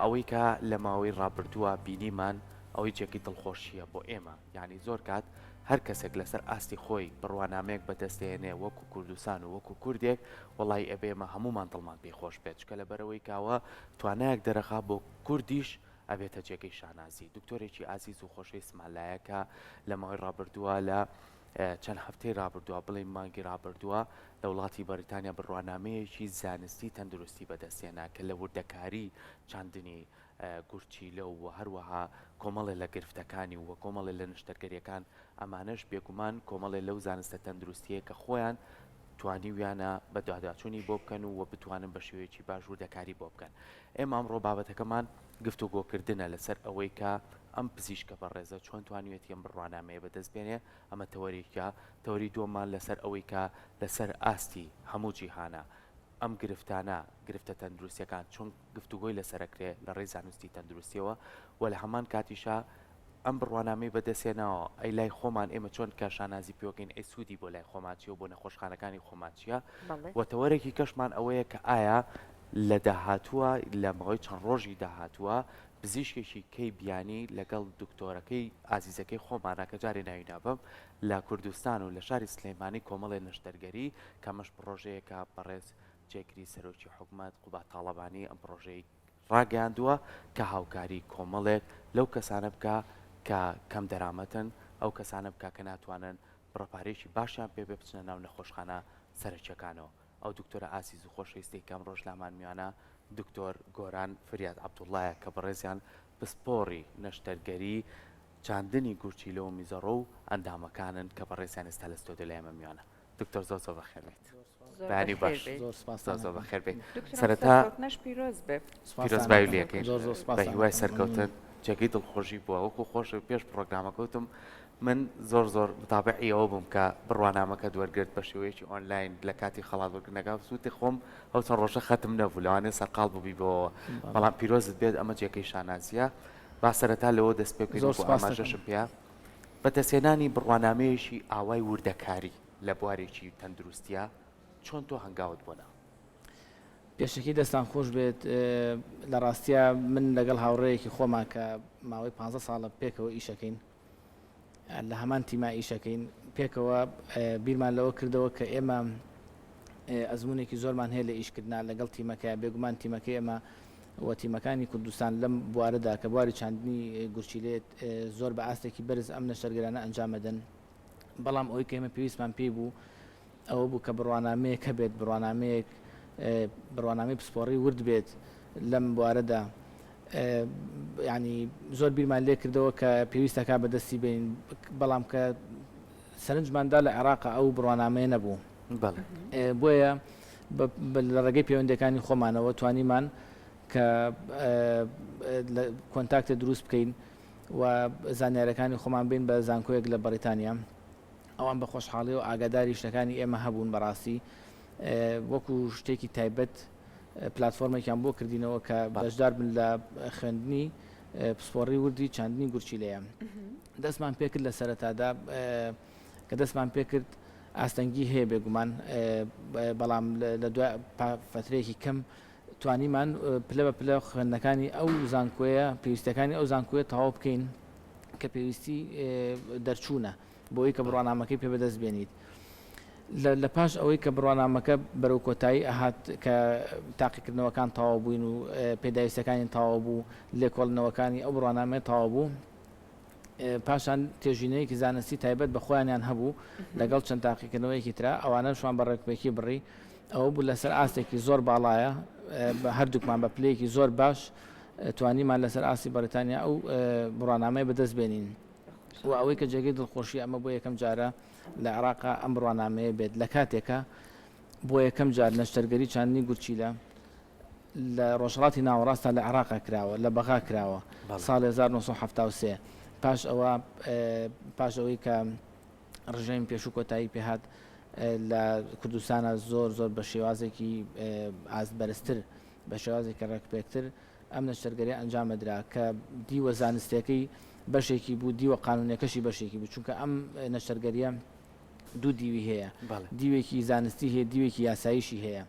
ئەوەی کە لە ماوەی ڕابردووە بینیمان ئەوەی جێگەی دڵخۆشییە بۆ ئێمە، یانی زۆر کات هەر کەسێک لەسەر ئاستی خۆی بڕوانامەیەک بەدەست دێنێ وەکو کوردستان و وەکو کوردێک وەڵایی ئەبێ ئێمە هەموومان دڵمان پێی خۆش بێت چونکە لەبەرئەوەی کە ئەوە توانایەک دەرەخا بۆ کوردیش ئەبێتە جێگەی شانازی. دکتۆرێکی ئازیز و خۆشەویستمان لایە کە لە ماوەی ڕابردووە لە چەند هەفتەی ڕابردووە بڵێین مانگی ڕابردووە لە وڵاتی بەریتانیا بڕوانامەیەکی زانستی تەندروستی بەدەستهێنا کە لە وردەکاری چاندنی گورچیلە و هەروەها کۆمەڵێ لە گرفتەکانی و کۆمەڵێ لە نەشتەرگەریەکان ئەمانەش بێگومان کۆمەڵێ لەو زانستە تەندروستیە کە خۆیان توانیویانە بەدواداچوونی بۆ بکەن و بتوانن بە شێوەیەکی باش وردەکاری بۆ بکەن. ئێمە ئەمڕۆ بابەتەکەمان گفتوگۆکردنە لەسەر ئەوەی کە ئەم پزیشکە بەڕێزە چۆن توانیویەتی ئەم بڕوانامەیە بەدەست بێنێ، ئەمە تەوەرێکە، تەوەری دووەممان لەسەر ئەوەی کە لەسەر ئاستی هەموو جیهانە ئەم گرفتانە، گرفتە تەندروستیەکان چۆن گفتوگۆی لەسەر ئەکرێ لە ڕێی زانستی تەندروستیەوە و لە هەمان کاتیشا ئەم بڕوانامەی بەدەست هێناوە ئەی لای خۆمان ئێمە چۆن کە شانازی پێوەکەین ئەی سوودی بۆ لای خۆمان چیە و بۆ نەخۆشخانەکانی خۆمان چیە و تەوەرێکی کەشمان ئەوەیە کە ئایا لە داهاتووە لە ماوەی چەند ڕۆژی داهاتووە پزیشکێکی کەی بیانی لەگەڵ دکتۆرەکەی ئازیزەکەی خۆمانە کە جارێ ناوی نابەم لە کوردستان و لە شاری سلەیمانی کۆمەڵێ نەشتەرگەری کە ئەمەش پڕۆژەیەکە بەڕێز جێگری سەرۆکی حکومەت قوباد تاڵەبانی ئەم پڕۆژەی ڕاگەیاندووە کە هاوکاری کۆمەڵێک لەو کەسانە بکا کە کەم دەرامەتن، ئەو کەسانە بکا کە ناتوانن بڕە پارەیەکی باشیان پێ بێ بچنە ناو نەخۆشخانە سەرەکیەکانەوە. ئەو دکتۆرە ئازیز و خۆشەویستەی کە ئەمڕۆش لامان میوانە دکتۆر گۆران فریاد عەبدوڵڵایە کە بەڕێزیان پسپۆڕی نەشتەرگەری چاندنی گورچیلە و میزەڕۆ و ئەندامەکانن کە بەڕێزیان ئێستا لە ستۆدیۆ لای ئێمە میوانە. دکتۆر زۆر زۆر بەخێر بێیت. بەیانی باش. زۆر زۆر بەخێر بێیت. سەرەتا پیرۆزبایی لێکەین بە هیوای سەرکەوتن. جێگەی دڵخۆشی بووە وەکو خۆش پێش پڕۆگرامەکە وتم من زۆر زۆر متابعی ئەوە بووم کە بڕوانامەکەت وەرگرت بە شێوەیەکی ئۆنلاین لە کاتی خەڵات وەرگرتنەکە سووتی خۆم ئەو چەند ڕۆژە خەتم نەبوو لەوانەیە سەرقاڵ بووبی بەوەوە بەڵام پیرۆزت بێت ئەمە جێگەی شانازیە با سەرەتا لەوە دەست پێ بکەین وەکو ئاماژەشم پێ بەدەستهێنانی بڕوانامەیەکی ئاوای وردەکاری لە بوارێکی تەندروستیا چۆن تۆ هەنگاوت بۆ نا؟ پێشەکی دەستان خۆش بێت لە ڕاستیا من لەگەڵ هاوڕێیەکی خۆما کە ماوەی پانزە ساڵە پێکەوە ئیشەکەین لە هەمان تیما ئیشەکەین پێکەوە بیرمان لەوە کردەوە کە ئێمە ئەزمونێکی زۆرمان هەیە لە ئیشکردنا لەگەڵ تیمەکە بێگومان تیمەکەی ئێمە و تیمەکانی کوردستان لەم بوارەدا کە بواری چاندنی گورچیلێت زۆر بە ئاستێکی بەرز ئەم نەشتەرگەرانە ئەنجامەدەن بەڵام ئەوەی کە ئێمە پێویستمان پێی بوو ئەوە بوو کە بڕوانامەیەک هەبێت، بڕوانامەیەک بڕوانامەی پسپۆڕی ورد بێت لەم بوارەدا. یانی زۆر بیرمان لێ کردەوە کە پێویستەکە بەدەستی بێنین، بەڵام کە سەرنجمان دا لە عێراق ئەو بڕوانامەیە نەبوو. بۆیە لە ڕێگەی پەیوەندییەکانی خۆمانەوە توانیمان کە کۆنتاکتێ دروست بکەین و زانیارییەکانی خۆمان بین بە زانکۆیەک لە بەڕیتانیا. ئەوان بە خۆشحاڵیەوە ئاگاداری شتەکانی ئێمە هەبوون بەڕاستی وەکو شتێکی تایبەت پلاتفۆرمێکیان بۆ کردینەوە کە بەشدار بن لە خوێندنی پسپۆڕی وردی چاندنی گورچیلەیە دەستمان پێکرد لە سەرەتادا کە دەستمان پێکرد ئاستەنگی هەیە بێگومان بەڵام لە دوای فترەیەکی کەم توانیمان پلە بە پلە خوێندنەکانی ئەو زانکۆیە پێویستەکانی ئەو زانکۆیە تەواو بکەین کە پێویستی دەرچوونە بۆی کە بڕوانامەکەی پێ بەدەست بێنیت. لە پاش ئەوەی کە بڕوانامەکە بەرەو کۆتایی ئەهات کە تاقیکردنەوەکان تەواو بووین و پێداویستەکانی تەواو بوو، لێکۆڵینەوەکانی ئەو بڕوانامەیە تەواو بوو، پاشان تێژینەیەکی زانستی تایبەت بە خۆیانیان هەبوو لەگەڵ چەند تاقیکردنەوەیەکی ترا، ئەوانەشمان بە ڕێکوپێکی بڕی. ئەوە بوو لەسەر ئاستێکی زۆر باڵایە، هەردووکمان بە پلەیەکی زۆر باش توانیمان لەسەر ئاستی بەڕیتانیا ئەو بڕوانامەیە بەدەست بێنین. و ئەوەی کە جێگەی دڵخۆشیە ئەمە بۆ یەکەم جارە لە عێراقا ئەم بڕوانامەیە بێت لە کاتێکا بۆ یەکەم جار نەشتەرگەری چاندنی گورچیلە لە ڕۆژهەڵاتی ناوەڕاستا لە عێراقا کراوە لە بەغا کراوە ساڵی 1973 پاش ئەوە پاش ئەوەی کە ڕژێمی پێشوو کۆتایی پێهات لە کوردستانە زۆر زۆر بە شێوازێکی ئاست بەرزتر بە شێوازێکی ڕێکپێکتر ئەم نەشتەرگەریە ئەنجام ئەدرا کە دیوە زانستیەکەی بەشێکی بوو دیوە قانونیەکەشی بەشێکی بوو چونکە ئەم نەشتەرگەریە دوو دیوی هەیە دیوێکی زانستی هەیە دیوێکی یاساییشی هەیە.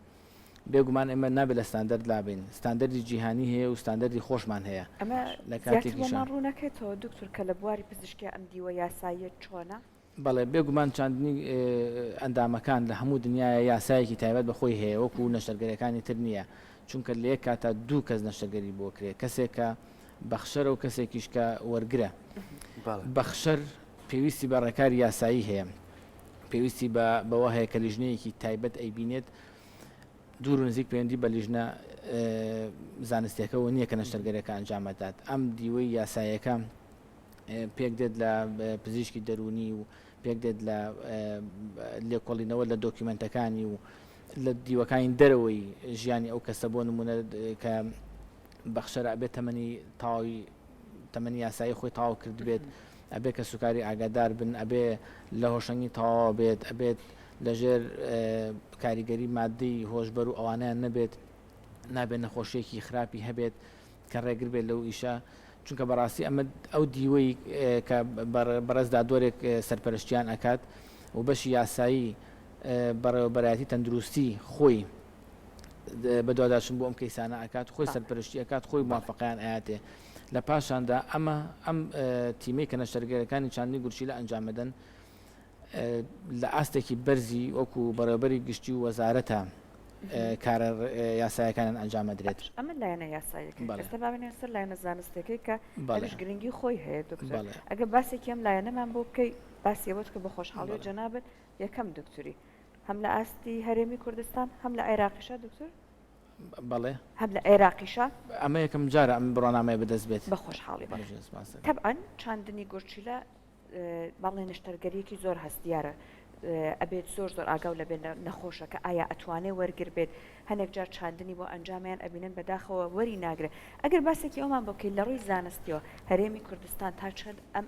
بێگومان ئێمە نابێت لە ستاندەرد لابەین، ستاندەردی جیهانی هەیە و ستاندەردی خۆشمان هەیە. ئەمە لە زیاتر کاتێکیشا. بۆمان ڕوونەکەیتەوە دکتۆر کە لە بواری پزیشکیا ئەم دیوە یاساییە چۆنە؟ بەڵێ، بێگومان چاندنی ئەندامەکان لە هەموو دنیایا یاسایەکی تایبەت بە خۆی هەیە وەکو نەشتەرگەریەکانی تر نییە، چونکە لە یەک کاتا دوو کەس نەشتەرگەری بۆ کرێ، کەسێک کە بەخشەرە و کەسێکیش کە وەرگرە. بەخشەر پێویستی بە ڕێکاری یاسایی هەیە، پێویستی بە بەوە هەیە کە لیژنەیەکی تایبەت ئەیبینێت، دوور و نزیک پەیوەندی بە لیژنە زانستیەکەوە نییە کە نەشتەرگەریەکە ئەنجام ئەدات. ئەم دیوەی یاساییەکە پێک دێت لە پزیشکی دەروونی و پێک دێت لە لێکۆڵینەوە لە دۆکیومێنتەکانی و لە دیوەکانی دەرەوەی ژیانی ئەو کەسە بۆ نمونە کە بەخشەرە ئەبێت تەمەنی تەواوی تەمەنی یاسایی خۆی تەواو کردبێت ئەبێ کەسوکاری ئاگادار بن ئەبێ لە هۆشەنگی تەواوە بێت ئەبێت لەژێر کاریگەری مادەی هۆشبەر و ئەوانیان نەبێت نابێت نەخۆشیەکی خراپی هەبێت کە ڕێگر بێت لەو ئیشە چونکە بەڕاستی ئەمە ئەو دیوەی کە بەڕێز دادوەرێک سەرپەرشتیان ئەکات و بەشی یاسایی بەڕێوەبەرایەتی تەندروستی خۆی بەدواداچون بۆ ئەم کەیسانە ئەکات خۆی سەرپەرشتی ئەکات خۆی موافقەیان ئەیاتێ لە پاشاندا ئەمە ئەم تیمەی کە نەشتەرگەرەکانی چاندنی گورچیلە ئەنجامەدەن لە ئاستێکی بەرزی وەکو بەڕێوەبەری گشتی و وەزارەتە کارە یاسایەکانیان ئەنجام ئەدرێت. ئەمە لایەنە یاساییەکەی. ئێستا با بێینە سەر لایەنە زانستیەکەی کە ئەویش گرنگی خۆی هەیە دکتۆر. ئەگەر باسێکی ئەم لایەنەمان بۆ بکەی باسی ئەوەت کە بە خۆشحاڵی جەنابت یەکەم دکتۆری هەم لە ئاستی هەرێمی کوردستان هەم لە عێراقیشا دکتۆر؟ بەڵێ. هەم لە عێراقیشا؟ ئەمە یەکەم جارە ئەم بڕوانامەیە بەدەست بێت. بە خۆشحاڵی. تەبعەن چاندنی گورچیلە بەڵێ نەشتەرگەریەکی زۆر هەستیارە ئەبێت زۆر زۆر ئاگاو لەبێت لە نەخۆشەکە ئایا ئەتوانێ وەرگر بێت هەنێک جار چاندنی بۆ ئەنجامیان ئەبینن بەداخەوە وەری ناگرێت ئەگەر باسێکی ئەومان بۆ بکەیت لە ڕووی زانستیەوە هەرێمی کوردستان تا چەند ئەم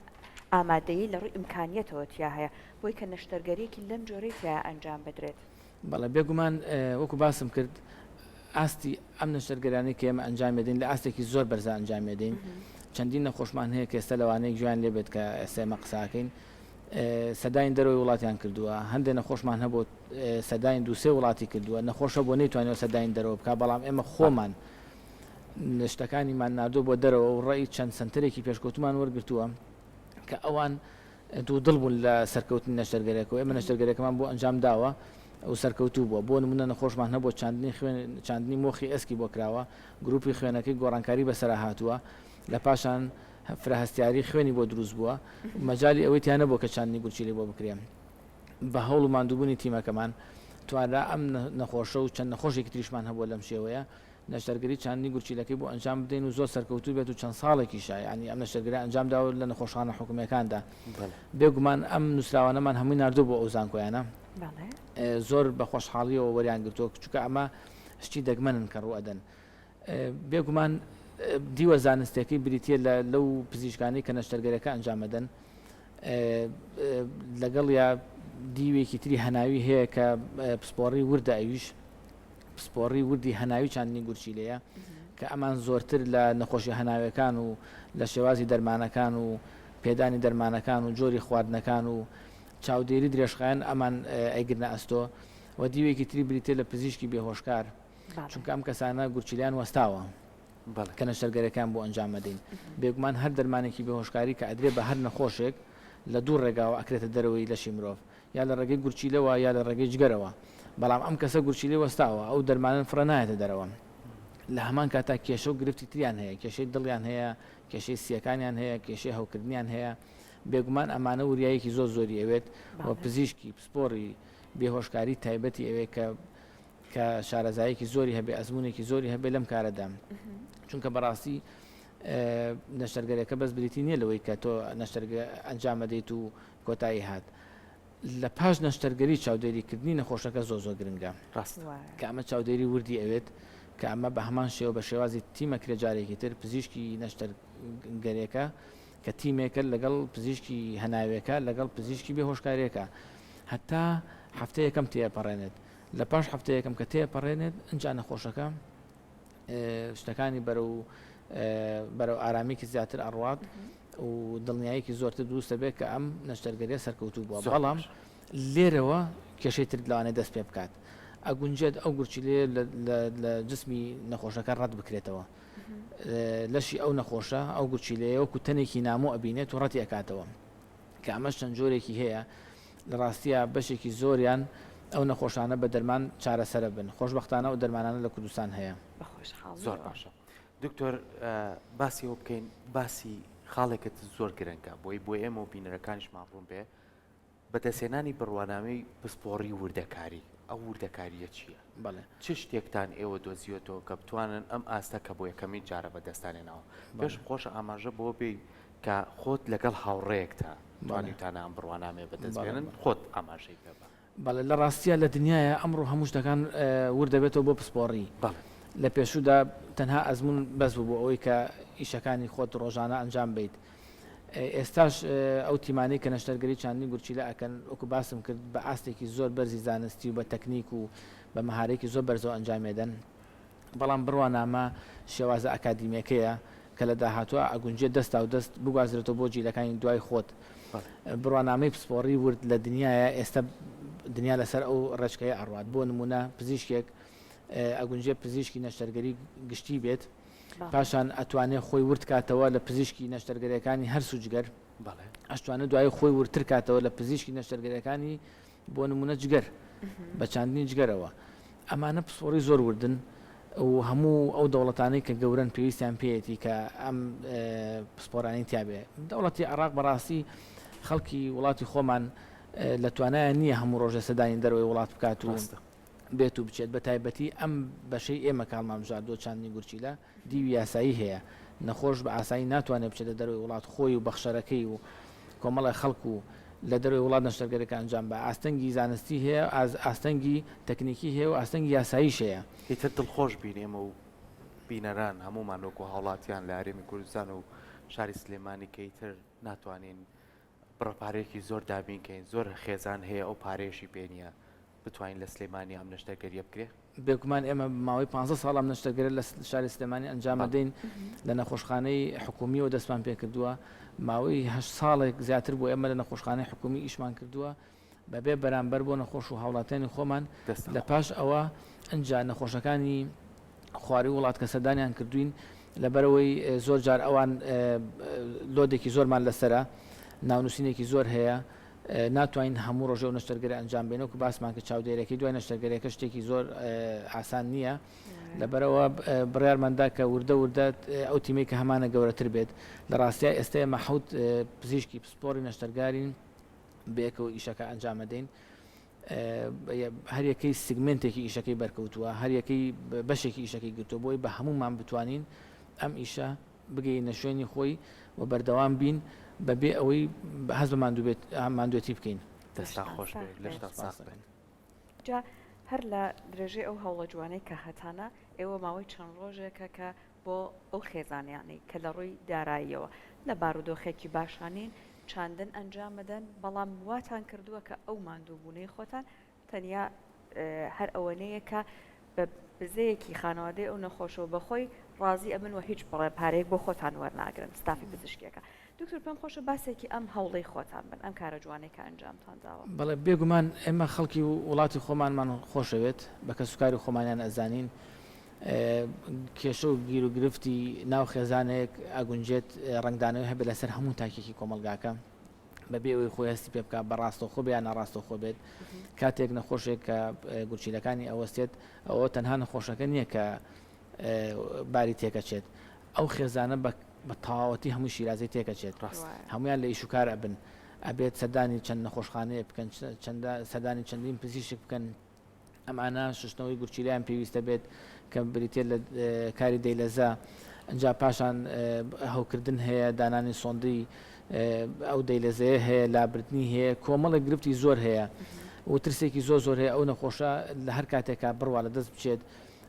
ئامادەیی لە ڕووی ئیمکانیەتەوە تیا هەیە بۆی کە نەشتەرگەریەکی لەم جۆرەی تیا ئەنجام بدرێت؟ بەڵێ بێگومان وەکو باسم کرد ئاستی ئەم نەشتەرگەریانەی کە ئێمە ئەنجامی دەین لە ئاستێکی زۆر بەرزا ئەنجامی دەین چەندین نەخۆشمان هەیە کە ئێستا لەوانەیە گوێیان لێ بێت کە ئێستا ئێمە قساکەین سەداین دەرەوەی وڵاتیان کردووە هەندێک نەخۆشمان هەبوو سەداین دووسێ وڵاتی کردووە نەخۆشە بۆ نەیتوانیوە سەداین دەرەوە بکە بەڵام ئێمە خۆمان شتەکانیمان ناردووە بۆ دەرەوە و ڕێی چەند سنتەرێکی پێشکەوتومان وەرگتووە کە ئەوان دوودڵ بوون لە سەرکەوتنی نەشتەرگەرەکە و ئێمە نەشتەرگەرەکەمان بۆ ئەنجام داوە و سەرکەوتوو بووە. بۆ نموونە نەخۆشمان هەبووە چاندنی خوێن چاندنی مۆخی ئێسکی بۆ کراوە، گرووپی خوێنەکەی گۆڕانکاری بەسەرا هاتووە، لە پاشان فرە هەستیاری خوێنی بۆ دروست بووە، مەجالی ئەوەی تیا نەبووە کە چاندنی گورچیلەی بۆ بکرێ. بە هەوڵ و ماندووبوونی تیمەکەمان توانرا ئەم نەخۆشە و چەند نەخۆشێکی تریشمان هەبووە لەم شێوەیە نەشتەرگەری چاندنی گورچیلەکەی بۆ ئەنجام بدەین و زۆر سەرکەوتوو بێت و چەند ساڵێکیشە یانی ئەم نەشتەرگەریە ئەنجام داوە لە نەخۆشخانە حکومیەکاندا بێ گومان ئەم نووسراوانەمان هەمووی ناردوو بۆ ئەو زانکۆیانە زۆر بە خۆشحاڵیەوە وەریان گرتووە چونکە ئەمە شتی دەگمەنن کە ڕوو ئەدەن بێگومان دیوە زانستەکەی بریتە لە لەو پزیشکانی کە نەشتەرگەرەکە ئەنجامەدەن لەگەڵ یا دیوێکی تری هەناوی هەیە کە پسپۆڕی وردە ئەویش پسپۆڕی وردی هەناوی چاندنی گورچیلەیە کە ئەمان زۆرتر لە نەخۆشیە هەناویەکان و لە شێوازی دەرمانەکان و پێدانی دەرمانەکان و جۆری خواردنەکان و چاودێری درێژخایەن ئەمان ئەیگرنە ئەستۆ و دیوێکی تری بریتیە لە پزیشکی بێهۆشکار چونکە ئەم کەسانە گورچیلەیان وەستاوە کە نەشتەرگەرەکان بۆ ئەنجام ئەدەین بێگومان هەر دەرمانێکی بێهۆشکاری کە ئەدرێ بە هەر نەخۆشێک لە دوو ڕێگاوە ئەکرێتە دەرەوەی لەشی مرۆڤ یا لە ڕێگەی گورچیلەوە یا لە ڕێگەی جگەرەوە، بەڵام ئەم کەسە گورچیلەی وەستاوە، ئەو دەرمانەن فڕێ نایەتە دەرەوە. لە هەمان کاتا کێشە و گرفتی تریان هەیە، کێشەی دڵیان هەیە، کێشەی سییەکانیان هەیە، کێشەی هەوکردنیان هەیە، بێگومان ئەمانە وریاییەکی زۆر زۆری ئەوێت و پزیشکی پسپۆڕی بێهۆشکاری تایبەتی ئەوێت کە کە شارەزاییەکی زۆری هەبێ، ئەزموونێکی زۆری هەبێ لەم کارەدا. چونکە بەڕاستی نەشتەرگەریەکە بەس بریتی نییە لەوەی کە تۆ نەشتەرگە ئەنجام ئەدەیت و کۆتایی هات. لە پاش نەشتەرگەری چاودێری کردنی نەخۆشەکە زۆر زۆر گرنگە. ڕاستە. کە ئەمە چاودێری وردی ئەوێت، کە ئەمە بە هەمان شێوە بە شێوازی تیم ئەکرێت جارێکی تر پزیشکی نەشتەرگەرێکە کە تیمێکە لەگەڵ پزیشکی هەناوێکە لەگەڵ پزیشکی بێهۆشکاریەکە هەتا هەفتەی یەکەم تێئەپەڕێنێت لە پاش هەفتەی یەکەم کە تێئەپەڕێنێت ئنجا نەخۆشەکە شتەکانی بەرەو بەرەو ئارامیکی زیاتر ئەڕوات و دڵنیاییەکی زۆرتر دروست دەبێت کە ئەم نەشتەرگەریە سەرکەوتوو بووە بەڵام لێرەوە کێشەی تر لەوانەیە دەست پێ بکات. ئەگونجێت ئەو گورچیلەیە لە جسمی نەخۆشەکە ڕەت بکرێتەوە. لەشی ئەو نەخۆشە ئەو گورچیلەیە وەکو تەنێکی نامۆ ئەبینێت و ڕەتی ئەکاتەوە. کە ئەمەش چەند جۆرێکی هەیە، لە ڕاستیا بەشێکی زۆریان ئەو نەخۆشانە بە دەرمان چارەسەرە بن، خۆشبەختانە ئەو دەرمانانە لە کوردستان هەیە. بە خۆشحاڵیەوە. زۆر باشە دکتۆر باسی ئەوە بکەین باسی خاڵێکت زۆر گرنگە بۆی بۆ ئێمە و بینەرەکانیشمان ڕوون بێ بەدەستهێنانی بڕوانامەی پسپۆڕی وردەکاری، ئەو وردەکارییە چییە؟ بەڵێ. چ شتێکتان ئێوە دۆزیوەتەوە کە بتوانن ئەم ئاستە کە بۆ یەکەمین جارە بەدەستتان هێناوە؟ بەڵێ. پێشم خۆشە ئاماژە بەوە بێی کە خۆت لەگەڵ هاوڕێیەکتا بەڵێ. توانیوتانە ئەم بڕوانامەیە بەدەست بەڵێ بێنن، بەڵێ. خۆت ئاماژەی پێ بە. بەڵێ لە ڕاستیا لە دنیایا ئەمڕۆ هەموو شتەکان ورد دەبێتەوە بۆ پسپۆڕی. بەڵێ. لە پێشوودا تەنها ئەزموون بەس بوو بۆ ئەوەی کە ئیشەکانی خۆت ڕۆژانە ئەنجام بەیت. ئێستاش ئەو تیمانەی کە نەشتەرگەری چاندنی گورچیلە ئەکەن وەکو باسم کرد بە ئاستێکی زۆر بەرزی زانستی و بە تەکنیک و بە مەهارەیەکی زۆر بەرزەوە ئەنجامیەدەن، بەڵام بڕوانامە شێوازە ئەکادیمیەکەیە کە لە داهاتووا ئەگونجێت دەستاو دەست بگوازرێتەوە بۆ جیلەکانی دوای خۆت. بڕوانامەی پسپۆڕی ورد لە دنیایە ئێستا دنیا لەسەر ئەو ڕێچکەیە ئەڕوات بۆ نمونە پزیشکێک ئەگونجێ پزیشکی نەشتەرگەری گشتی بێت، پاشان ئەتوانێ خۆی ورد کاتەوە لە پزیشکی نەشتەرگەریەکانی هەرس و جگەر، ئەشتوانێ دوایی خۆی وردتر کاتەوە لە پزیشکی نەشتەرگەریەکانی بۆ نمونە جگەر بە چاندنی جگەرەوە. ئەمانە پسپۆڕی زۆر وردن و هەموو ئەو دەوڵەتانەی کە گەورەن پێویستیان پێیەتی کە ئەم پسپۆرانەی تیابێ. دەوڵەتی عێراق بەڕاستی خەڵکی وڵاتی خۆمان لە توانایان نییە هەموو ڕۆژێ سەردانی دەرەوەی وڵات بکات و بێت و بچێت، بەتایبەتی ئەم بەشەی ئێمە کە هەڵمانبژاردووە چاندنی گورچیلە، دیوی یاسایی هەیە، نەخۆش بە ئاسانی ناتوانێت بچێتە دەرەوەی وڵات خۆی و بەخشەرەکەی و کۆمەڵێک خەڵک و لە دەرەوەی وڵات نەشتەرگەریەکە ئەنجام بە، ئاستەنگی زانستی هەیە، ئاستەنگی تەکنیکی هەیە و ئاستەنگی یاساییش هەیە. ئیتر دڵخۆش بین ئێمە و بینەران هەموومان وەکو هاوڵاتیان لە هەرێمی کوردستان و شاری سلێمانی کە ئیتر ناتوانین بڕە پارەیەکی زۆر دابین کەین، زۆر خێزان هەیە ئەو پارەیەشی پێ نییە بتوانین لە سلێمانی ئەم نەشتەرگەرییە بکرێ؟ بێگومان ئێمە ماوەی پانزە ساڵە ئەم نەشتەرگەریە لە شاری سلێمانی ئەنجام ئەدەین، لە نەخۆشخانەی حکوومییەوە دەستمان پێکردووە، ماوەی هەشت ساڵێک زیاتر بوو ئێمە لە نەخۆشخانەی حکوومی ئیشمان کردووە بەبێ بەرامبەر بۆ نەخۆش و هاوڵاتیانی خۆمان، لە پاش ئەوە ئنجا نەخۆشەکانی خوارووی وڵات کە سەردانیان کردووین، لەبەرئەوەی زۆر جار ئەوان لۆدێکی زۆرمان لەسەرە، ناونووسینێکی زۆر هەیە، ناتوانین هەموو ڕۆژێ ئەو نەشتەرگەریە ئەنجام بەین، وەکو باسمان کرد چاودێریەکەی دوای نەشتەرگەریەکە شتێکی زۆر ئاسان نییە، لەبەرئەوە بڕیارمان دا کە وردە وردە ئەو تیمەی کە هەمانە گەورەتر بێت. لە ڕاستیا ئێستا ئێمە حەوت پزیشکی پسپۆڕی نەشتەرگارین بەیەکەوە ئیشەکە ئەنجام ئەدەین. هەریەکەی سیگمێنتێکی ئیشەکەی بەرکەوتووە، هەریەکەی بەشێکی ئیشەکەی گرتووە بۆی بە هەموومان بتوانین ئەم ئیشە بگەینە شوێنی خۆی و بەردەوام بین بەبێ ئەوەی هەست بە ماندوێتی بکەین. دەستان خۆش بێت لەشتان ساغ بێت. جا هەر لە درێژەی ئەو هەوڵە جوانەی کە هەتانە، ئێوە ماوەی چەند ڕۆژێکە کە بۆ ئەو خێزانیانەی کە لە ڕووی داراییەوە لە بارودۆخێکی باشا نین، چاندن ئەنجام ئەدەن، بەڵام واتان کردووە کە ئەو ماندووبوونەی خۆتان تەنیا هەر ئەوەنەیە کە بە بزەیەکی خانەوادەی ئەو نەخۆشەوە بە خۆی ڕازی ئەبن و هیچ بڕە پارەیەک بۆ خۆتان وەرناگرن ستافی پزیشکیەکە. دکتۆر پێم خۆشە باسێکی ئەم هەوڵەی خۆتان بن، ئەم کارە جوانەی کە ئەنجامتان داوە. بەڵێ بێگومان ئێمە خەڵکی وڵاتی خۆمانمان خۆشەوێت، بە کەسوکاری خۆمانیان ئەزانین، کێشە و گیروگرفتی ناو خێزانێک ئەگونجێت ڕەنگدانەوەی هەبێت لەسەر هەموو تاکێکی کۆمەڵگاکە بەبێ ئەوەی خۆی هەستی پێ بکات بە ڕاستەوخۆ بێ یان ناڕاستەوخۆ بێت کاتێک نەخۆشێک کە گورچیلەکانی ئەوەستێت ئەوە تەنها نەخۆشەکە نییە کە باری تێکەچێت ئەو خێزانە بە تەواوەتی هەموو شیرازەی تێکەچێت هەمویان لە ئیش و کار ئەبن ئەبێت سەردانی چەند نەخۆشخانەیە بکەن چەندە سەردانی چەندین پزیشک بکەن ئەمانە شوشتنەوەی گورچیلەیان پێویستە بێت کە بریتیە لە کاری دەیلەزە، ئنجا پاشان هەوکردن هەیە، دانانی سۆندەی ئەو دەیلەزەیە هەیە، لابردنی هەیە، کۆمەڵێک گرفتی زۆر هەیە و ترسێکی زۆر زۆر هەیە ئەو نەخۆشە لە هەر کاتێکا بڕوا لە دەست بچێت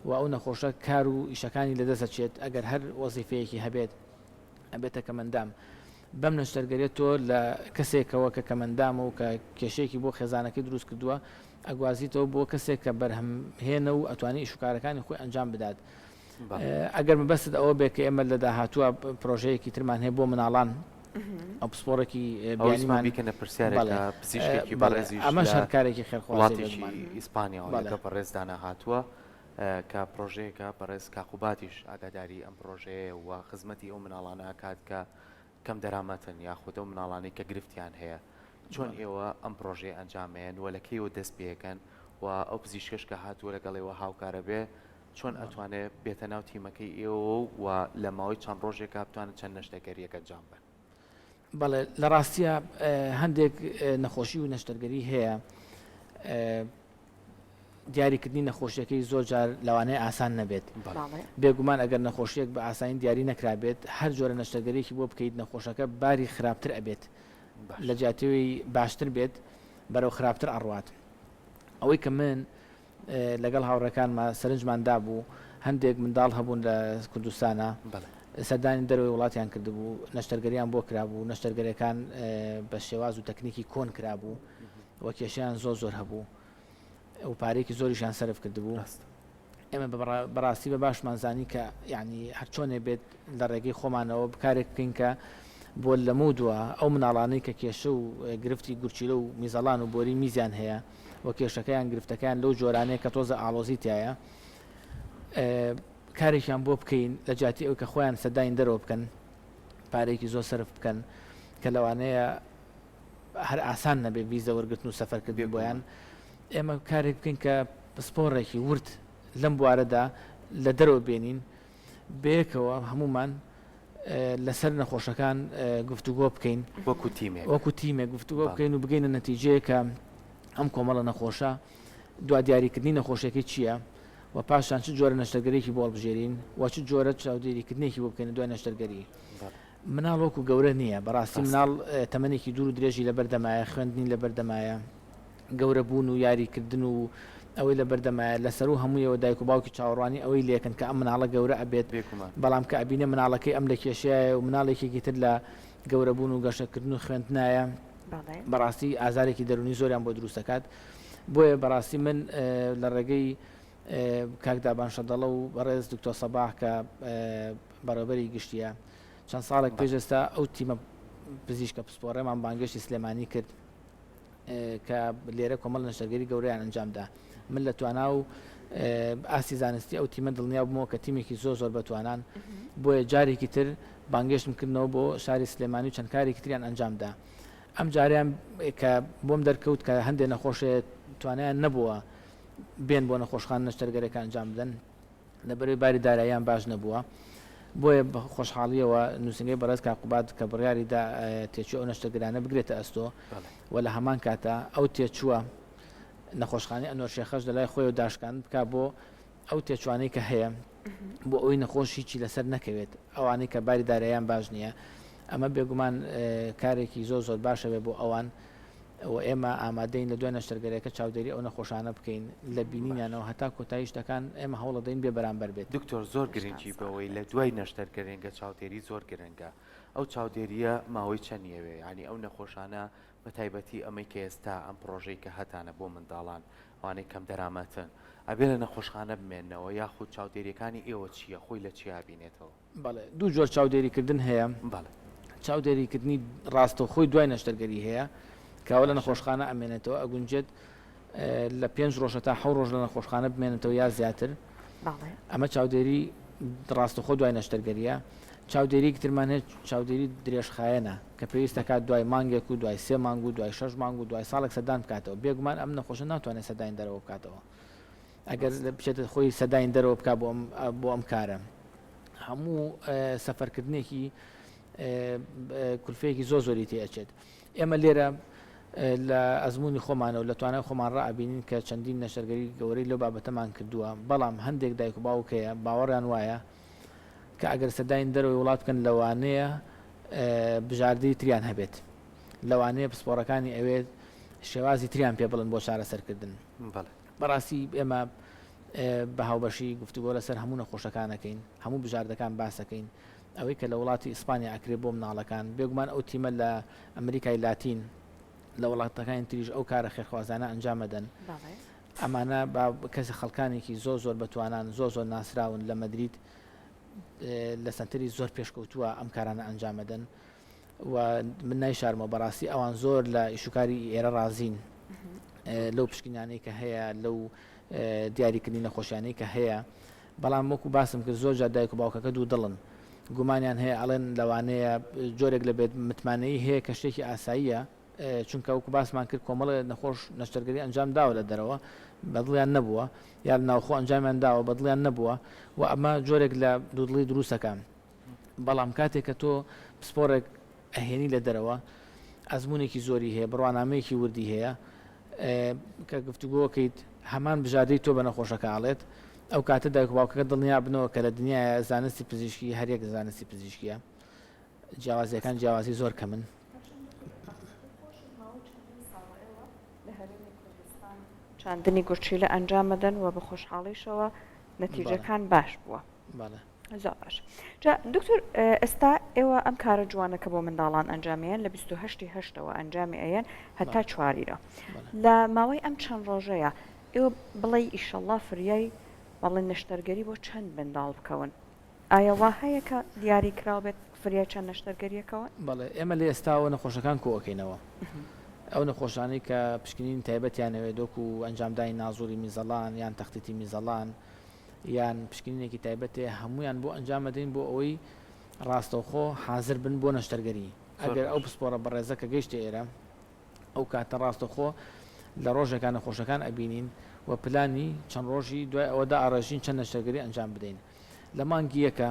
و ئەو نەخۆشە کار و ئیشەکانی لە دەست ئەچێت ئەگەر هەر وەزیفەیەکی هەبێت. ئەبێتە کەمەندام. بەم نەشتەرگەریە تۆ لە کەسێکەوە کە کەمەندامە و کە کێشەیەکی بۆ خێزانەکەی دروست کردووە ئەگوازیتەوە بۆ کەسێک کە بەرهەمهێنە و ئەتوانێ ئیشوکارەکانی خۆی ئەنجام بدات. ئەگەر مەبەستت ئەوە بێت کە ئێمە لە داهاتووە پرۆژەیەکی ترمان هەیە بۆ مناڵان. ئەو پسپۆڕێکی بیانیمان بیکەنە پرسیارێک پزیشکێکی بەڕێزیش ئەمەش هەر کارێکی خێرخوازی وڵاتێکی ئیسپانیاوە لەگەڵ بەڕێز دانا هاتووە کە پڕۆژەیەکە بەڕێز کاقوباتیش ئاگاداری ئەم پڕۆژەیە و خزمەتی ئەو مناڵانە ئەکات کە کەم دەرامەتن یاخود ئەو مناڵانەی کە گرفتیان هەیە چۆن ئێوە ئەم پڕۆژەیە ئەنجام ئەیەن و لە کەیەوە دەست پێکەن و ئەو پزیشکەش کە هاتووە لەگەڵ ئێوە هاوکارە بێ چۆن ئەتوانێ بێتە ناو تیمەکەی ئێوەوە و لە ماوەی چەند ڕۆژێکا بتوانن چەند نەشتەرگەریەک ئەنجام بەن؟ بەڵێ لە ڕاستیا هەندێک نەخۆشی و نەشتەرگەری هەیە دیاریکردنی نەخۆشیەکەی زۆر جار لەوانەیە ئاسان نەبێت. بێگومان ئەگەر نەخۆشیەک بە ئاسانی دیاری نەکرابێت هەر جۆرە نەشتەرگەریەکی بۆ بکەیت نەخۆشەکە باری خراپتر ئەبێت لە جیاتیەوەی باشتر بێت بەرەو خراپتر ئەڕوات. ئەوەی کە من لەگەڵ هاوڕێکانما سەرنجمان دابوو هەندێک منداڵ هەبوون لە کوردستانا سەردانی دەرەوەی وڵاتیان کردبوو نەشتەرگەریان بۆ کرابوو نەشتەرگەرەکان بە شێواز و تەکنیکی کۆن کرابوو و کێشەیان زۆر زۆر هەبوو و پارەیەکی زۆریشیان سەرف کردبوو. ئێمە بەڕاستی بە باشمان زانی کە یانی هەرچۆنێ بێت لە ڕێگەی خۆمانەوە کارێک بکەین کە بۆ لەمەودوا ئەو مناڵانەی کە کێشە و گرفتی گورچیلە و میزەڵان و بۆری میزیان هەیە و کێشەکەیان گرفتەکەیان لەو جۆرانەیە کە تۆزە ئاڵۆزی تایە کارێکیان بۆ بکەین لە جیاتی ئەوەی کە خۆیان سەردانی دەرەوە بکەن پارەیەکی زۆر سەرف بکەن کە لەوانەیە هەر ئاسان نەبێ ڤیزە وەرگرتن و سەفەرکردن بۆیان، ئێمە کارێک بکەین کە پسپۆڕێکی ورد لەم بوارەدا لە دەرەوە بێنین، بەیەکەوە هەموومان لەسەر نەخۆشەکان گفتوگۆ بکەین، وەکو تیمێک وەکو تیمێک گفتوگۆ بکەین و بگەینە نەتیجەیەک کە ئەم کۆمەڵە نەخۆشە دوا دیاریکردنی نەخۆشیەکەی چییە و پاشان چ جۆرە نەشتەرگەریەکی بۆ هەڵبژێرین و چ جۆرە چاودێریکردنێکی بۆ بکەین دوای نەشتەرگەری. مناڵ وەکو گەورە نییە، بەڕاستی مناڵ تەمەنێکی دوور و درێژی لەبەردەمایە، خوێندنی لەبەردەمایە، گەورە بوون و یاری کردن و ئەوەی لەبەردەمایە، لەسەروو هەموویەوە دایک و باوکی چاوەڕوانی ئەوەی لێکەن کە ئەم مناڵە گەورە ئەبێت، بەڵام کە ئەبینێ مناڵەکەی ئەم لە کێشەیایە و مناڵێکێکی تر لە گەورە بوون و گەشەکردن و خوێندنایە، بەڕاستی ئازارێکی دەروونی زۆریان بۆ دروست ئەکات. بۆیە بەڕاستی من لە ڕێگەی کاک دابان شەدەڵە و بەڕێز دکتۆر سەباح کە بەڕێوەبەری گشتییە، چەند ساڵێک پێش ئێستا ئەو تیمە پزیشکە پسپۆڕەمان بانگێشتی سلێمانی کرد کە لێرە کۆمەڵ نەشتەرگەری گەورەیان ئەنجامدا. من لە توانا و ئاستی زانستی ئەو تیمە دڵنیا بوومەوە کە تیمێکی زۆر زۆر بەتوانان، بۆیە جارێکی تر بانگێشتم کردنەوە بۆ شاری سلێمانی و چەند کارێکی تریان ئەنجامدا. ئەم جارەیان کە بۆم دەرکەوت کە هەندێ نەخۆش هەیە توانایان نەبووە بێن بۆ نەخۆشخانە نەشتەرگەرەکە ئەنجام بدەن، لەبەرئەوەی باری داراییان باش نەبووە، بۆیە بە خۆشحاڵییەوە نووسینگەی بەڕێز کاک قوباد کە بڕیاری دا تێچووی ئەو نەشتەرگەرانە بگرێتە ئەستۆ و لە هەمان کاتا ئەو تێچووە نەخۆشخانەی ئەنوەر شێخەش لەلای خۆیەوە داشکاند بکا بۆ ئەو تێچوانەی کە هەیە بۆ ئەوەی نەخۆش هیچی لەسەر نەکەوێت ئەوانەی کە باری داراییان باش نییە ئەمە بێگومان کارێکی زۆر زۆر باشە بێ بۆ ئەوان. و ئێمە ئامادەین لە دوای نەشتەرگەریەکە چاودێری ئەو نەخۆشانە بکەین لە بینینیانەوە هەتا کۆتایی شتەکان ئێمە هەوڵەدەین بێ بەرامبەر بێت. دکتۆر زۆر گرنگی بەوەی لە دوای نەشتەرگەرینگە چاودێری زۆر گرنگە ئەو چاودێریە ماوەی چەند ئەوێ یانی ئەو نەخۆشانە بە تایبەتی ئەمەی کە ئێستا ئەم پڕۆژەی کە هەتانە بۆ منداڵان ئەوانەی کەم دەرامەتن ئەبێ لە نەخۆشخانە بمێنەوە یاخود چاودێریەکانی ئێوە چیە خۆی لە چیا بینێتەوە؟ بەڵێ دوو جۆر چاودێریکردن هەیە. بەڵێ. چاودێریکردنی ڕاستەوخۆی دوای نەشتەرگەری هەیە کە ئەوە لە نەخۆشخانە ئەمێنێتەوە ئەگونجێت لە پێنج ڕۆژ هەتا حەو ڕۆژ لە نەخۆشخانە بمێنێتەوە یا زیاتر. بەڵێ. ئەمە چاودێری ڕاستەوخۆ دوای نەشتەرگەریە. چاودێریەکی ترمان هەیە چاودێری درێژخایەنە کە پێویست دەکات دوای مانگێک و دوای سێ مانگ و دوای شەش مانگ و دوای ساڵێک سەردان بکاتەوە. بێگومان ئەم نەخۆشە ناتوانێت سەردانی دەرەوە بکاتەوە. ئەگەر بچێتە خۆی سەداین دەرەوە بک بۆ بۆ ئەم کارە هەموو سەفەرکردنێکی کولفەیەکی زۆر زۆری تێ ئەچێت ئێمە لێرە لە ئەزمموی خۆمانەوە لە توانای خۆمان ڕائبینین کە چەندین نەشتەرگەری گەورەی لەو بابەتەمان کردووە بەڵام هەندێک دایک و باوک هەیە باوەڕیان وایە کە ئەگەر سەداین دەرەوەی وڵات بکەن لەوانەیە بژاردەی تریان هەبێت لەوانەیە پسپۆڕەکانی ئەوێت شێوازی تریان پێ بڵن بۆ چارەسەرکردن. بەڵێ. بەڕاستی ئێمە بە هاوبەشی گفتوگۆ لەسەر هەموو نەخۆشەکان ئەکەین، هەموو بژاردەکان باس ئەکەین، ئەوەی کە لە وڵاتی ئیسپانیا ئەکرێ بۆ مناڵەکان، بێگومان ئەو تیمە لە ئەمریکای لاتین، لە وڵاتەکانی تریش ئەو کارە خێرخوازانە ئەنجام ئەدەن. ئەمانە با کەس خەڵکانێکی زۆر زۆر بەتوانان، زۆر زۆر ناسراون لە مەدرید لە سەنتەری زۆر پێشکەوتووە ئەم کارانە ئەنجام ئەدەن. و من نایشارمەوە بەڕاستی ئەوان زۆر لە ئیشوکاری ئێرە ڕازین لەو پشکنانەی کە هەیە لەو دیاریکردنی نەخۆشیانەی کە هەیە بەڵام وەکو باسم کرد زۆر جار دایک و باوکەکە دوو دڵن گومانیان هەیە ئەڵێن لەوانەیە جۆرێک لە بێت متمانەیی هەیە کە شتێکی ئاساییە چونکە وەکو باسمان کرد کۆمەڵێ نەخۆش نەشتەرگەری ئەنجام داوە لە دەرەوە بەدڵیان نەبووە یا لە ناوخۆ ئەنجامیان داوە بەدڵیان نەبووە و ئەمە جۆرێک لە دوودڵی دروستەکە بەڵام کاتێک کە تۆ پسپۆڕێک ئەهێنی لە دەرەوە ئەزمونێکی زۆری هەیە بڕوانامەیەکی وردی هەیە کە گفتوگۆکەیت هەمان بژاردەی تۆ بە نەخۆشەکە ئاڵێت ئەو کاتە دایک و باوکەکە دڵنیا بنەوە کە لە دنیاە زانستی پزیشکی هەریەک زانستی پزیشکیە جیاوازیەکان جیاوازی زۆر کەمن. چاندنی گورچیلە ئەنجام ئەدەن و بە خۆشحاڵیشەوە نەتیجەکان باش بووە. زۆر باش جا دکتۆر ئێستا ئێوە ئەم کارە جوانە کە بۆ منداڵان ئەنجامیان لە 28 هەشتەوە ئەنجامی ئەیەن هەتا چواریرە لە ماوەی ئەم چەند ڕۆژەیە ئێوە بڵێ ئیشەڵا فریای بەڵێ نەشتەرگەری بۆ چەند منداڵ بکەون ئایا وا هەیە کە دیاری کراو بێت فریای چەند نەشتەرگەریەکەون؟ بەڵێ ئێمە لە ئێستاوە نەخۆشەکان کۆئەکەینەوە ئەو نەخۆشانەی کە پشکنینی تایبەتیان ئەوێت وەکو ئەنجامدانی نازوری میزەڵان یان تەختیتی میزەڵان یان پشکنینێکی تایبەت هەیە هەموویان بۆ ئەنجام ئەدەین بۆ ئەوەی ڕاستەوخۆ حازر بن بۆ نەشتەرگەری ئەگەر ئەو پسپۆڕە بەڕێزە کە گەیشتە ئێرە ئەو کاتە ڕاستەوخۆ لە ڕۆژێکا نەخۆشەکان ئەبینین و پلانی چەند ڕۆژی دوای ئەوە دائەڕێژین چەند نەشتەرگەری ئەنجام بدەین لە مانگی یەکە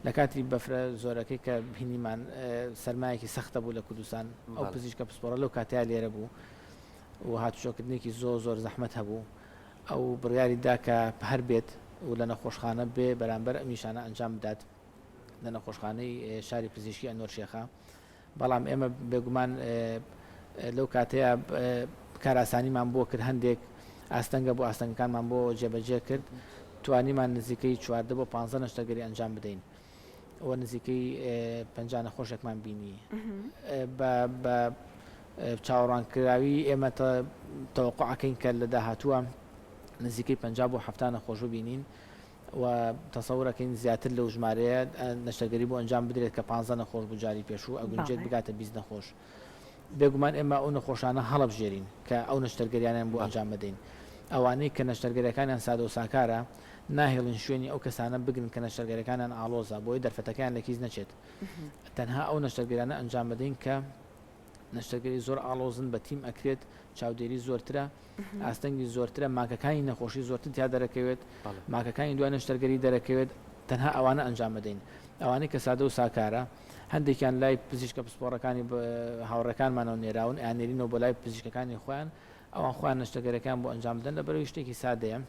لە کاتی بەفرە زۆرەکەی کە بینیمان سەرمایەکی سەختە بوو لە کوردستان ئەو پزیشکە پسپۆڕە لەو کاتەیا لێرە بوو و هاتوچۆکردنێکی زۆر زۆر زەحمەت هەبوو ئەو بڕیاری دا کە هەر بێت و لە نەخۆشخانە بێ بەرامبەر ئەم ئیشانە ئەنجام بدات لە نەخۆشخانەی شاری پزیشکی ئەنوەر شێخە بەڵام ئێمە بێگومان لەو کاتەیە کارئاسانیمان بۆ کرد هەندێک ئاستەنگە بۆ ئاستەنگەکانمان بۆ جێبەجێ کرد توانیمان نزیکەی 14 بۆ 15 نەشتەرگەری ئەنجام بدەین و نزیکەی 50 نەخۆشێکمان بینی بە چاوەڕوانکراوی ئێمە تەوەقوع ئەکەین کە لە داهاتووە نزیکەی 50 بۆ 70 نەخۆش ببینین و تەسەور ئەکەین زیاتر لەو ژمارەیە نەشتەرگەری بۆ ئەنجام بدرێت کە 15 نەخۆش بوو جاری پێشوو ئەگونجێت بگاتە 20 نەخۆش بێگومان ئێمە ئەو نەخۆشانە هەڵەبژێرین کە ئەو نەشتەرگەریانیان بۆ ئەنجام بدەین ئەوانەی کە نەشتەرگەریەکانیان سادە و ساکارە ناهێڵین شوێنی ئەو کەسانە بگرن کە نەشتەرگەریەکانیان ئاڵۆزە بۆیە دەرفەتەکەیان لە کیس نەچێت تەنها ئەو نەشتەرگەریانە ئەنجام بدەین کە نەشتەرگەری زۆر ئاڵۆزن بە تیم ئەکرێت چاودێری زۆرترە ئاستەنگی زۆرترە ماکەکانی نەخۆشی زۆرتر تیا دەرەکەوێت ماکەکانی دوای نەشتەرگەری دەرەکەوێت تەنها ئەوانە ئەنجام بدەین ئەوانەی کە سادە و ساکارە هەندێکیان لای پزیشکە پسپۆڕەکانی هاوڕێکانمانەوە نێراون ئەیاننێرینەوە بۆ لای پزیشکەکانی خۆیان ئەوان خۆیان نەشتەرگەرەکان بۆ ئەنجام بدەن لەبەرئەوەی شتێکی سادەیە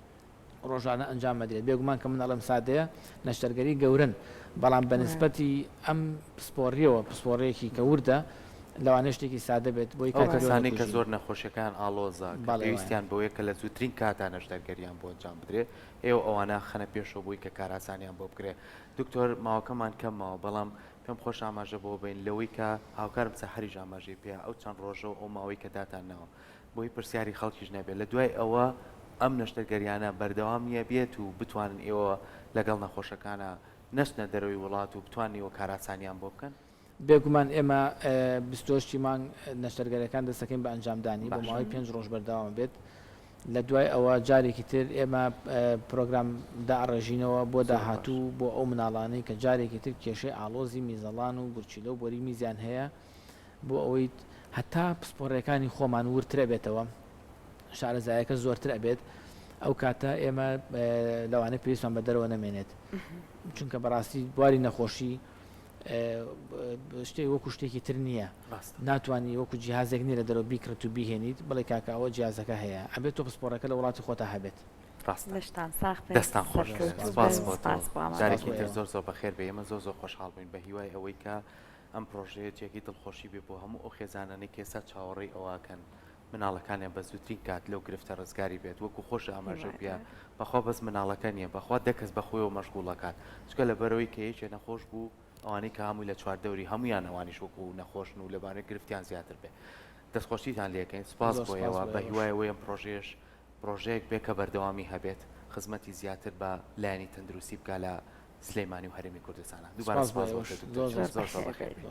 ڕۆژانە ئەنجام ئەدرێت بێگومان کە من ئەڵێم سادەیە نەشتەرگەری گەورەن بەڵام بە نسبەتی ئەم پسپۆڕیەوە پسپۆڕیەکی کە وردە لەوانەیە شتێکی سادە بێت بۆی ئەو کەسانەی کە زۆر نەخۆشیەکەیان ئاڵۆزە کە پێویستیان بەوەیە کە لە زووترین کاتا نەشتەرگەریان بۆ ئەنجام بدرێت ئێوە ئەوانە خەنە پێشەوە بۆی کە کارئاسانیان بۆ بکرێت دکتۆر ماوەکەمان کەم ماوە بەڵام پێم خۆشە ئاماژە بەوە بەین لەوەی کە هاوکارم سەحەریش ئاماژەی پێیا ئەو چەند ڕۆژە و ئەو ماوەی کە داتان ناوە بۆی پرسیاری خەڵکیش نەبێت لە دوای ئەوە ئەم نەشتەرگەریانە بەردەوام نیە بێت و بتوانن ئێوە لەگەڵ نەخۆشەکانا نەچنە دەرەوەی وڵات و بتوانن ئێوە کارئاسانیان بۆ بکەن؟ بێگومان ئێمە 28 ی مانگ نەشتەرگەریەکان دەست دەکەین بە ئەنجامدانی بۆ ماوەی پێنج ڕۆژ بەردەوام بێت لە دوای ئەوە جارێکی تر ئێمە پرۆگرام دائەڕێژینەوە بۆ داهاتوو بۆ ئەو مناڵانەی کە جارێکی تر کێشەی ئاڵۆزی میزەڵان و گورچیلە و بۆری میزیان هەیە بۆ ئەوەی هەتا پسپۆڕیەکانی خۆمان وردتر ئەبێتەوە شارەزایەکە زۆرتر ئەبێت ئەو کاتە ئێمە لەوانەیە پێویستمان بە دەرەوە نەمێنێت چونکە بەڕاستی بواری نەخۆشی شتێک وەکو شتێکی تر نییە ناتوانانی وەکو جیهازێک نیە لە دەرەوە بیکڕیت و بیهێنیت بڵێ کاکە ئەوە جیازەکە هەیە ئەبێت تۆ پسپۆڕەکە لە وڵاتی خۆتا هەبێت. ڕاستە. لەشتان ساغ بێت دەستان خۆش بێت سەرکەوتوو سپاس بن بۆ تۆ سپاس بۆ جارێکی تر ئامادەبوونتان. زۆر زۆر بەخێر بێی ئێمە زۆر زۆر خۆشحاڵ بووین بە هیوای ئەوەی کە ئەم پڕۆژەیە جێگەی دڵخۆشی بێ بۆ هەموو ئەو خێزانانەی کە ئێستا چاوەڕێی ئەوە ئەکەن مناڵەکانیان بە زووترین کات لەو گرفتە ڕزگاری بێت وەکو خۆشت ئاماژەو پێ بەخوا بەس مناڵەکە نیە بەخوا دە کەس بەخۆیەوە مەشغوڵ ئەکات چونکە لەبەرئەوەی کە یەکێ نەخۆش بوو ئەوانەی کە هەمووی لە چواردەوری هەموویان ئەوانیش وەکو نەخۆشن و لەبارەی گرفتیان زیاتر بێ دەستخۆشیتان لێکەین سوپاس زۆر بۆ سوپاس ئێوە بۆ بە ئێوەش. هیوای ئەوەی ئەم پڕۆژەیەش پڕۆژەیەک بێ کە بەردەوامی هەبێت خزمەتی زیاتر بە لایەنی تەندروستی بکا لە سلێمانی و هەرێمی کوردستانا دووبارە سوپاس بۆ سوپاس بۆ ئێوەش تۆ دکتۆر زۆر گیان زۆر زۆر سوپاس. زۆر بەخێر بێی.